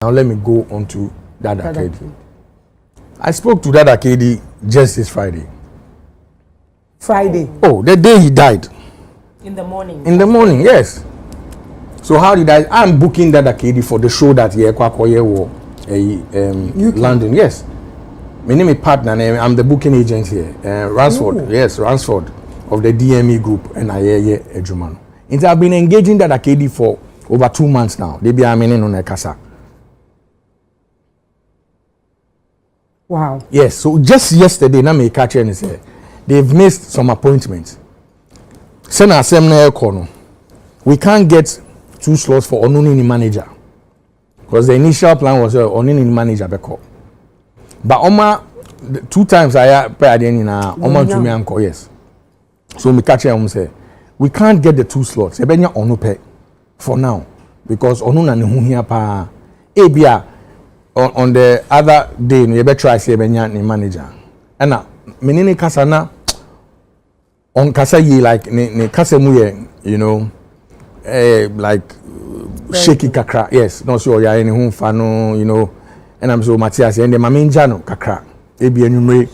Now let me go on to Dada, Dada KD. I spoke to Dada KD just this Friday. Friday. Oh, the day he died. In the morning. In the morning, yes. So how did I? I'm booking Dada KD for the show that year Kwakoye a London. Yes. My name is partner. I'm the booking agent here. Ransford. Ooh. Yes, Ransford of the DME group and I hear adwuma no. Nti I've been engaging Dada KD for over 2 months now. They be I mean no kasa. Yes, so just yesterday na me catch and say they've missed some appointments. Sɛ na asɛm na ɛkɔ no, we can't get two slots for ɔno ne manager. Because the initial plan was ɔno ne manager bɛkɔ. But ɔma two times ayɛ pɛ adeɛ nyinaa ɔma ntumi ankɔ, yes. So me catch wɔn sɛ we can't get the two slots. Ɛbɛnya ɔno pɛ for now because ɔno na ne ho hia paa. Ebia on the other day no yɛbɛ try sɛ yɛbɛnya ne manager. Ɛna me ne ne kasa na ɔnkasa yie, like ne kasa mu yɛ like shaky kakra, yes, na ɔsɛ ɔyare ne ho nfa no ɛna m sɛ ɔmate ase ɛnde maame ngya no kakra, ebi enwumere,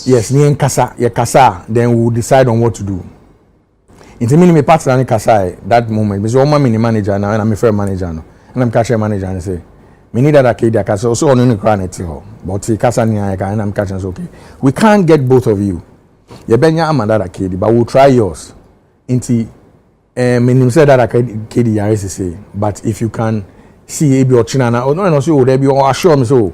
yes, ne yɛn kasa, yɛ kasa a, then we will decide on what to do. Nti mi ni mi partner ne kasa yɛ that moment mi sɛ ɔma mi ni manager na ɛna mi fɛ manager no, ɛna mi ka kyerɛ manager no sɛ mi ni Dada KD akasa. Ɔsɛ ɔno ne kora na ɛte hɔ, but ɔte kasa ne ayɛ ka. Ɛna mi ka kyerɛ sɛ, "Okay, we can't get both of you. Yɛbɛnya ama Dada KD, but we will try yours." Nti menim sɛ Dada KD yare sese, but if you can see ebi ɔkyena na ɔno ɛna ɔsɛ o dɛbi, ɔ assure me sɛ o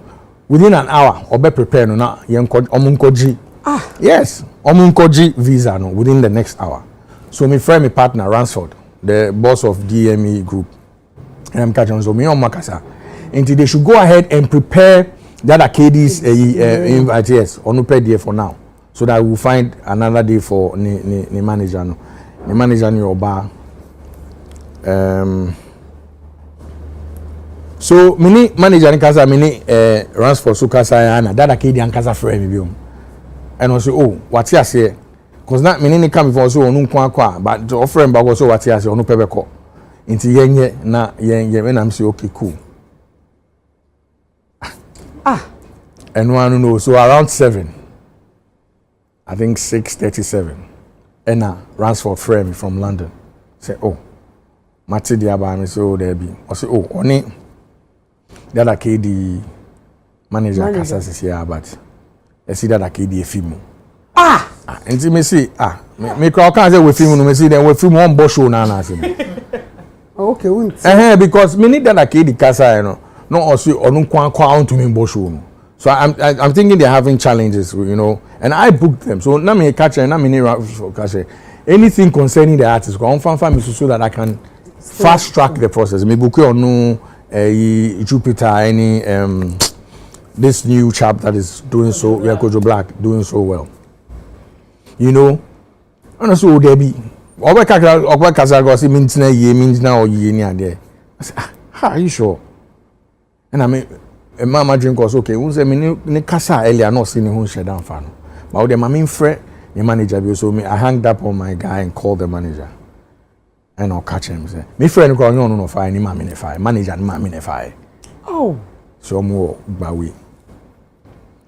within an hour ɔbɛ prepare no na yɛn nkɔ, ɔmo nkɔgye. Ah. Yes, ɔmo nkɔgye visa no within the next hour. So me frɛ me partner Ransford, the boss of DME group, ɛna mi ka kyerɛ no so me ɔmo akasa nti they should go ahead and prepare Dada KD's invite, yes, ɔno pɛ deɛ for now, so that we will find another day for ne manager no. Ne manager no yɛ ɔbaa. So me ni manager ni kasa, me ni Ransford so kasa ya, na Dada KD ankasa frɛ mi bi mu, ɛna ɔsɛ, oh, wate aseɛ, 'cause na me ni ne ka before so ɔno nko akɔ a, but ɔfrɛ mi baako so wate aseɛ, ɔno pɛ bɛkɔ, nti yɛnyɛ na yɛn yɛn ɛna m sɛ, "Okay, cool." Ah. Ɛno ano no, so around 7, I think 6:37, ɛna Ransford frɛ me from London sɛ, oh, mate deɛ aba. Mi sɛ, oh, daabi. Ɔsɛ, oh, ɔne Dada KD manager kasa sisi a, but ɛsi Dada KD efi mu. Ah. Ah, nti mi si, ah, mi kura ɔkan sɛ wefi mu no, mi si dɛ wefi mu, ɔnbɔ show na ase mi. Okay, wunti. Ɛhɛn, because mi ni Dada KD kasa yɛ no na ɔsi ɔno nko akɔ a ɔntumi bɔ show no, so I'm thinking they're having challenges, and I booked them. So na mi catch, na mi ni catch anything concerning the artist ko ɔnfanfa mi so so that I can fast track the process. Mi book ɔno Jupiter, any this new chap that is doing so, yeah, Kojo Black, doing so well. Ɛna so o dɛbi, ɔbɛ kakra, ɔbɛ kasa ɔsi mi ntina yie, mi ntina ɔyie ni adeɛ. I say, "Ah, are you sure?" Ɛna mi mmaa ma drink ɔsɛ, okay, n sɛ mi ne kasa earlier na ɔsi ne ho nhyɛ dan fa no, but ɔde ma mi nfrɛ ne manager bi. So me, I hanged up on my guy and called the manager, ɛna ɔka kyerɛ mi sɛ mi frɛ no koraa, ɔnyɛ ɔno na ɔfa ne maame ne fa, manager ne maame ne fa. Oh. So ɔmo wɔ Gbawe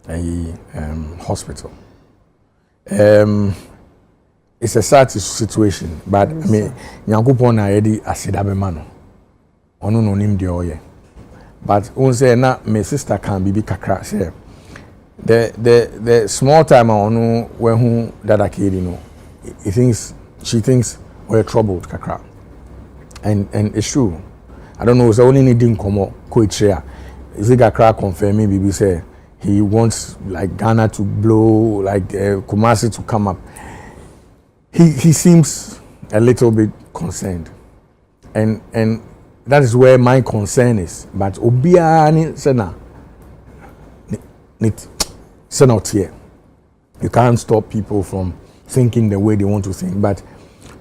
ɛyi hospital. It's a sad situation, but I mean, Nyankopɔn na yɛde aseda bɛma no, ɔno na onim deɛ ɔyɛ. But n sɛ na my sister kan bibi kakra sɛ the small time a ɔno wahu Dada KD no, he thinks, she thinks ɔyɛ troubled kakra, and it's true. I don't know sɛ ɔne ne di nkɔmɔ kɔ akyire a is kakra confirm me bibi sɛ he wants like Ghana to blow, like Kumasi to come up. He seems a little bit concerned, and that is where my concern is. But obiara ni sɛ na ne sɛ na ɔteɛ, you can't stop people from thinking the way they want to think, but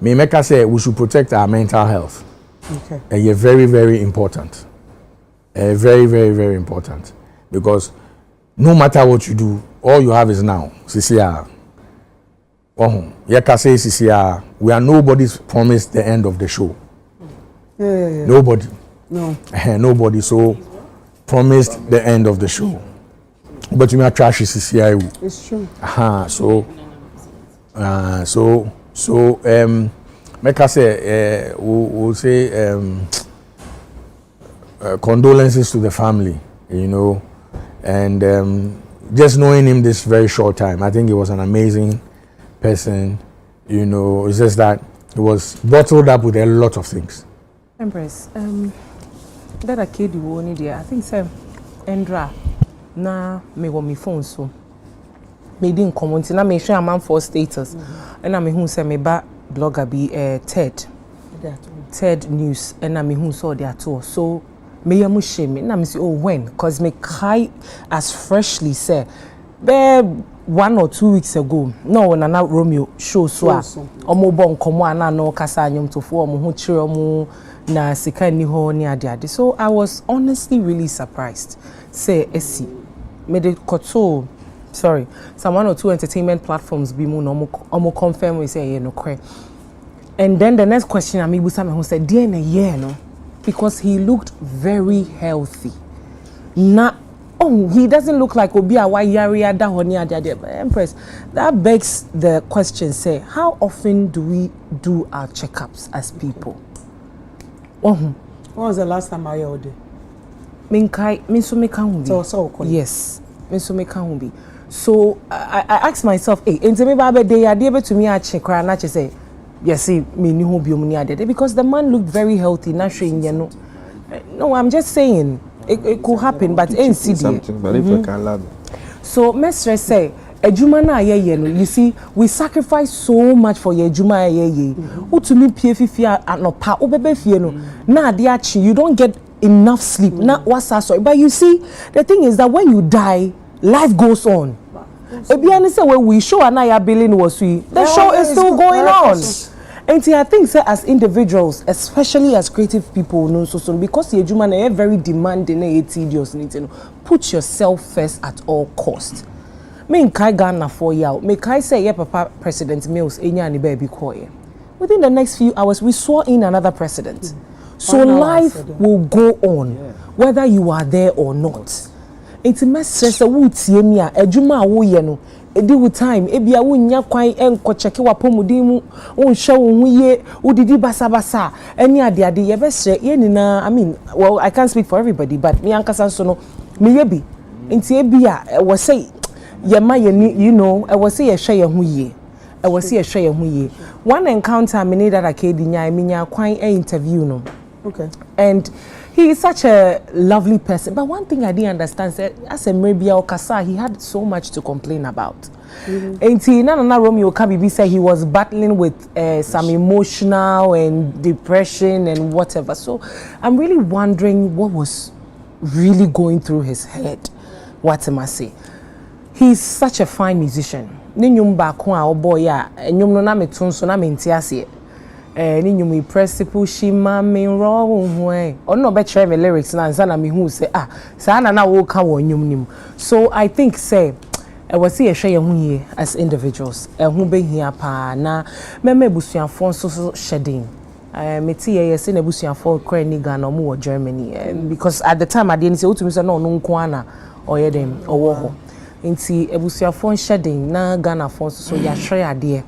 me meka sɛ we should protect our mental health. Ɛyɛ very, very important, very, very, very important, because no matter what you do, all you have is now. Sisi a ɔho yɛka sɛ sisi a, we are nobody's promised the end of the show. Nobody. No. Nobody. So Promised the end of the show. Wobɛtumi atwa ahwe sisi awu. It's true. Aha, so mɛka sɛ we say condolences to the family, and just knowing him this very short time, I think he was an amazing person. It's just that he was bottled up with a lot of things. Empress, Dada KD wo ni deɛ, I think sɛ ɛnnora na mewɔ me phone so medi nkɔmmɔ nti na mehwɛ amanfoɔ status, ɛna mehu sɛ meba blogger bi, Ted News, ɛna mehu sɛ ɔde ato hɔ. So meyɛ mu hyɛ me na mesi, "Oh, when?" 'Cause mekae as freshly sɛ bɛɛ 1 or 2 weeks ago na ɔwɔ Nana Romeo show so a ɔmo bɔ nkɔmmɔ a na ɔkasa anwomtofoɔ ɔmo ho kyerɛ ɔmo na sika nni hɔ ne ade ade. So I was honestly really surprised sɛ esi mede kɔtoo, sorry, some one or two entertainment platforms bi mu na ɔmo confirm we sɛ ɛyɛ nokorɛ. And then the next question a mebusa me ho sɛ, deɛ na ɛyɛɛ no? Because he looked very healthy na, oh, he doesn't look like obi a wayare ada hɔ ne ade ade. Empress, that begs the question sɛ, how often do we do our checkups as people? Ɔho. When was the last time ayɛ ɔde? Menkae, me nso meka ho bi. Sɛ ɔsɛ ɔkɔ. Yes, me nso meka ho bi. So I ask myself, eh, nti me ba abɛde adeɛ bɛtumi akye koraa na kyerɛ sɛ yɛsi me ni ho biom ni adeɛ, because the man looked very healthy na hwɛ nyɛ no. No, I'm just saying it could happen, but ɛnsi deɛ. Something, but if I can love. So mɛsrɛ sɛ adwuma no a yɛyɛ no, you see, we sacrifice so much for yɛ adwuma a yɛyɛ yi. Wotumi pie fifi anɔpa, wobɛbɛ fie no na adeɛ akye, you don't get enough sleep na wasa sɔre. But you see, the thing is that when you die, life goes on. Ebia ne sɛ wewu, show a na yɛabele no wɔ so yi, the show is still going on. Nti I think sɛ as individuals, especially as creative people no nso so, because yɛ adwuma na ɛyɛ very demanding na ɛyɛ tedious ne ti no, put yourself first at all cost. Menkae Ghanafoɔ yi a mekae sɛ yɛ papa President Mills enya ne baabi kɔɔyɛ, within the next few hours we swore in another president. So life will go on whether you are there or not. Nti mɛsrɛ sɛ woretie mi a, adwuma a woyɛ no edi wo time, ebia wonya kwan nkɔ kyɛke w'apɔmuden mu, wonhwɛ wo ho yie, wodidi basabasa ɛne adeade. Yɛbɛsrɛ yɛn nyinaa, I mean, well, I can't speak for everybody, but me ankasa nso no meyɛ bi. Nti ebia ɛwɔ sɛ yɛma yɛn ni ɛwɔ sɛ yɛhwɛ yɛn ho yie, ɛwɔ sɛ yɛhwɛ yɛn ho yie. One encounter me ne Dada KD nyaa, me nya kwan interview no. And he is such a lovely person, but one thing I didn't understand sɛ as a mmerɛ bi a ɔkasa, he had so much to complain about. Nti na Nana Romeo ka biribi sɛ he was battling with some emotional and depression and whatever. So I'm really wondering what was really going through his head. What am I say? He's such a fine musician. Ne nnwom baako a ɔbɔɔ yɛ a nnwom no na meto nso na mente aseɛ. Ne nnwom yi, "Preciple shi ma me nrɔ wo ho" ɛ, ɔno na ɔbɛkyerɛ me lyrics na ansa na mehu sɛ, ah, saa na na wɔreka wɔ nnwom no mu. So I think sɛ ɛwɔ sɛ yɛhwɛ yɛn ho yie as individuals. Ɛho bɛhia paa na mɛma abusuafoɔ nso so hyɛ den. Mete yɛ sɛ n'abusuafoɔ kora ni Ghana, ɔmo wɔ Germany, because at the time adeɛ no sɛ wotumi sɛ na ɔno nko ara na ɔyɛ den ɔwɔ hɔ. Nti abusuafoɔ nhyɛ den na Ghanafoɔ nso so yɛahwɛ adeɛ,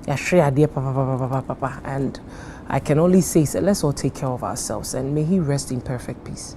yɛahwɛ adeɛ papapapapapa. And I can only say, so let's all take care of ourselves and may he rest in perfect peace.